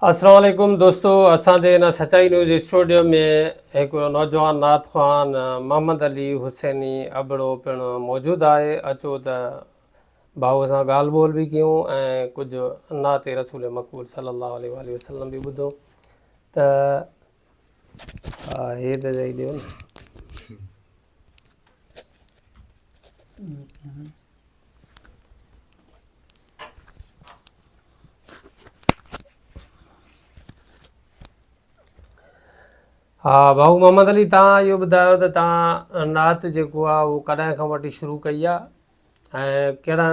السلام عليڪم دوستو اسان جي هن سچائي نيوز اسٽوڊيو ۾ هڪ نوجوان نعت خوان محمد علي حسيني ابڙو پڻ موجود آهي اچو ته ڀائو سان ڳالهه ٻولهه به ڪيون ۽ ڪجهه نعت رسول مقبول صلي الله عليه واٰله وسلم به ٻڌو ته هي ته چئي ڏيو نه. ها ڀائو محمد علي تان اهو ٻڌايو ته تان نعت جيڪو آ اهو ڪڏهن کان وٺي شروع ڪئي آ ۽ ڪهڙا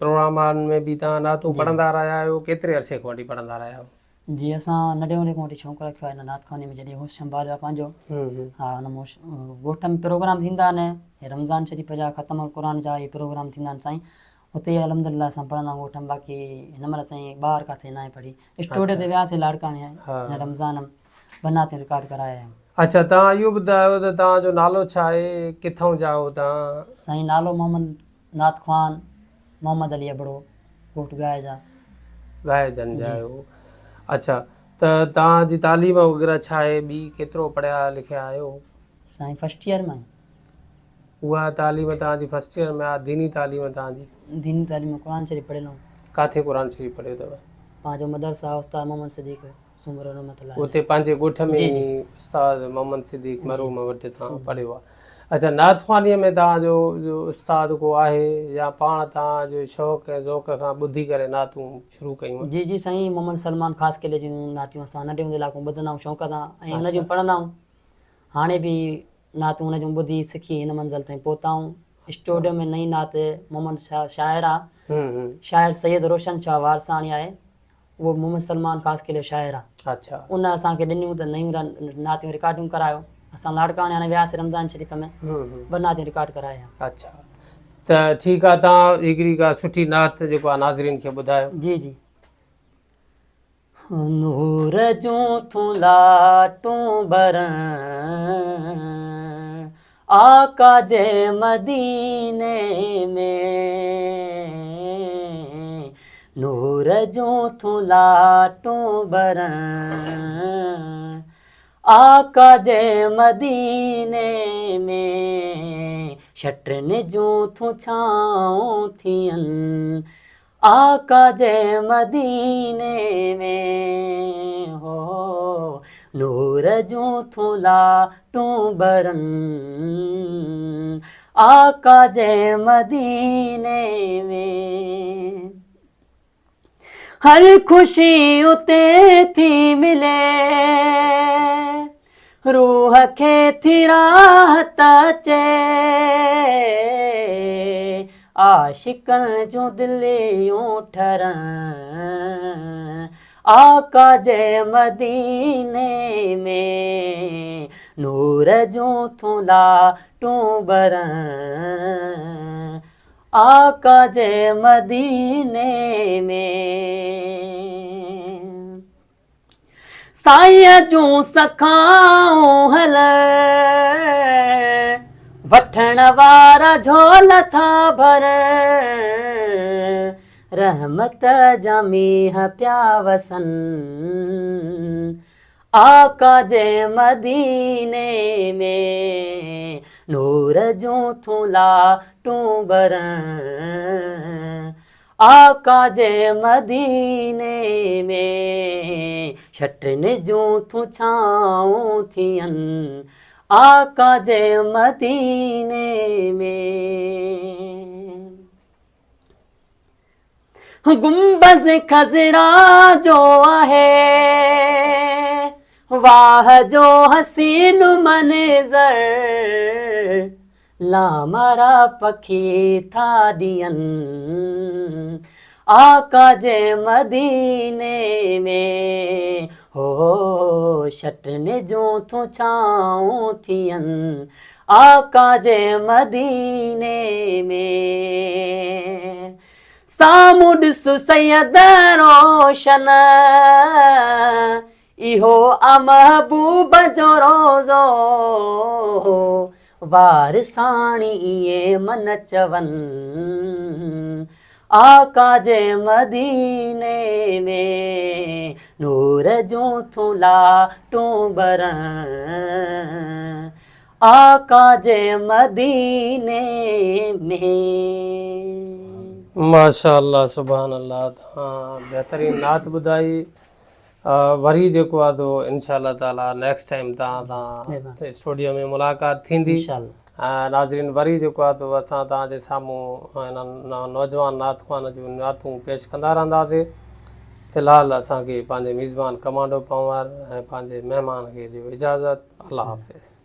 پروگرامن ۾ به تان نعتون پڙهندا رهيا آهيو ڪيتري عرصي کان وٺي پڙهندا رهيا آهيو؟ جي اسان ننڍي هوندي کان وٺي شوق رکيو آهي هن نعت خواني ۾ جڏهن هوش سنڀاليو آهي پنهنجو ها ان مون ڳوٺ ۾ پروگرام ٿيندا آهن هي رمضان شريف جا ختم القرآن جا هي پروگرام ٿيندا آهن سائين اتي ئي الحمد لله اسان پڙهندا آهيون ڳوٺ ۾ باقي هن مهل تائين ٻاهر ڪاٿي ناهي پڙهي اسٽوڊيو تي وياسي لاڙڪاڻي هن رمضان ۾ ٻه نعتيون رڪارڊ ڪرايا آهن. اڇا توهان اهو ٻڌايو ته توهان جو نالو ڇا آهي ڪٿئون جا آهيو توهان؟ سائين نالو محمد نعت خوان محمد علي ابڙو ڳوٺ ڳاهيجا. ڳاهيجن جا آهيو اڇا ته توهان جي تعليم وغيره ڇا آهي ٻي ڪيترو پڙهيا لکيا آهيو؟ سائين فرسٽ ايئر ۾ آهيان. اها تعليم توهان جي فرسٽ ايئر ۾ آ ديني تعليم توهان جي؟ ديني تعليم قرآن شريف پڙهيل آهيان. ڪاٿي قرآن شريف پڙهيو اٿو؟ پنهنجو مدرسه استاد محمد صديق سومرو رحمت الله عليه. اتي پنهنجي ڳوٺ ۾ جي ئي جي. استاد محمد صديق مرحوم وٽ توهان پڙهيو آ. اڇا نعت خوانيء ۾ توهان جو جو استاد ڪو آهي يا پاڻ توهان جو شوق ۽ ذوق کان ٻڌي ڪري نعتون شروع ڪيون؟ جي جي سائين محمد سلمان خاصخيلي جون نعتيون اسان ننڍي هوندي لاڪون ٻڌندا آهيون شوق سان ۽ ان جون پڙهندا آهيون هاڻي به نعتون ان جون ٻڌي سکي هن منزل تائين پهتا آهيون. اسٽوڊيو ۾ نئين نعت محمد شاهه شاعر آ. شاعر سيد روشن شاهه وارثاڻي آهي. اهو محمد سلمان خاصخيلي جو شاعر آ. ان اسان کي ڏنيون ته نيون نعتيون رڪارڊون ڪرايو. اسان لاڙڪاڻي هاڻي وياسين رمضان شريف ۾ ٻه نعتيون رڪارڊ ڪرايا. اڇا ته ٺيڪ آ تان هڪڙي ڪا سٺي نعت جيڪو آ ناظرين کي ٻڌايو. جي جي. نور جون ٿون لاٽون ٻرن آقا جي مديني ۾، نور جون ٿون لاٽون ٻرن آقا جي مديني ۾، شٽرن جون ٿون ڇانئون ٿين آقا جي مديني ۾ هو نور جون ٿون لاٽون ٻرن آقا جي مديني ۾. هر خوشي اتي ٿي ملي روح کي ٿي راحت اچي، عاشقن جون دليون ٺرن، آقا جي مديني ۾، نور جون ٿون لاٽون ٻرن، آقا جي مديني ۾. سائينء جون سکائون هل، وٺڻ وارا جهول ٿا ڀر، رحمت جا مينهن پيا وسن، آقا جي مديني ۾، نور جون ٿون لاٽون ٻرن. آقا جي مديني ۾، شٽرن جون ٿون ڇانئون ٿين، آقا جي مديني ۾. گنبذ خضرا جو آهي، واهه جو حسين منظر. لامارا پکي ٿا ڏين آقا جي مديني ۾، هو شٽن جون ٿون ڇانئون ٿين آقا جي مديني ۾. سامهون ڏس سيد روشن اهو آ محبوب جو روضو، وار ساڻي ائين من چون، آقا جي مديني ۾. نور جون ٿون لاٽون ٻرن آقا جي مديني ۾. ماشاء الله سبحان الله توهان بهترين نعت ٻڌائي وري جيڪو آ تو انشاء الله تعالي نيڪسٽ ٽائيم توهان سان اسٽوڊيو ۾ ملاقات ٿيندي ناظرين وري جيڪو آ تو اسان توهان جي سامهون هن نوجوان نعت خوان جون نعتون پيش ڪندا رهنداسي في الحال اسان کي پنهنجي ميزبان ڪمانڊو پنهور ۽ پنهنجي مهمان کي ڏيو اجازت الله حافظ.